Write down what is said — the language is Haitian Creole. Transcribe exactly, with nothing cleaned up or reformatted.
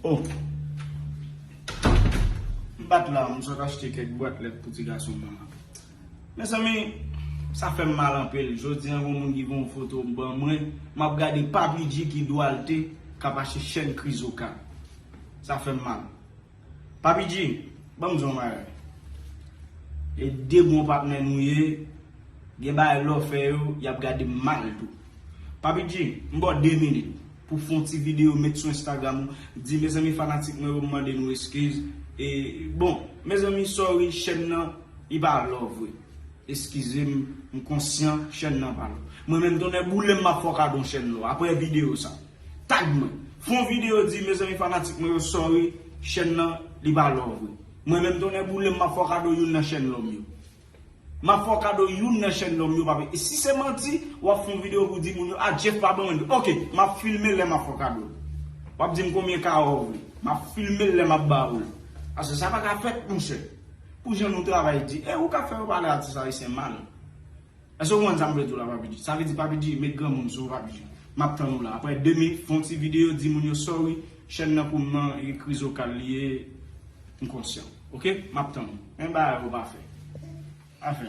Oh. M pa t la, m sot achte kèk bwat lèt pou ti gason m nan. Mezanmi, sa fè m mal anpil. Jodi a, yon moun ki voye yon foto ban mwen, m ap gade Papi G ki dwalte k ap achte chèn Krizoka. Sa fè m mal. Papi G, ban m di w yon bagay. E de bon patnè nou ye, gen bagay lè w fè yo, y ap gade m mal tou. Papi G, m ba w de minit pou w fè yon ti videyo, met sou Instagram ou, di, "Mezanmi, fanatik mwen yo, m mande nou eskiz." E, bon, mezanmi, sorry, chèn nan, li pa love vre. Eskize m, m konsyan, chèn nan pa love. Mwen menm, tonnè boule m, m ap fè w kado yon chèn lò. Apre videyo sa, tag mwen. Fè yon videyo, di, "Mezanmi, fanatik mwen yo, sorry, chèn nan, li pa love vre." Mwen menm, tonnè boule m, m ap fè w kado youn nan chèn lò m yo. M ap fè w kado youn nan chèn lò m yo, papi. E si se manti, w ap fè yon videyo pou di moun yo, "A, Jeff pa ban mwen." Oke, m ap filme lè m ap fè w kado. W ap di m konbyen kawo w vle. M ap filme lè m ap ba ou l. Paske sa pa ka fèt, monchè. Pou jan nou travay di, e ou ka fè yo pale atis ayisyen mal. Èske w konprann sa m vle di w la, Papi G? Sa vle di, Papi G, met granmoun sou ou, Papi G. M ap tann ou la. Apre de minit, fè yon ti videyo, di moun yo, "Sorry, chèn nan pou m nan, e Krizoka l ye, m konsyan." Oke? M ap tann ou. Men bagay ou pa fè. Pa fè.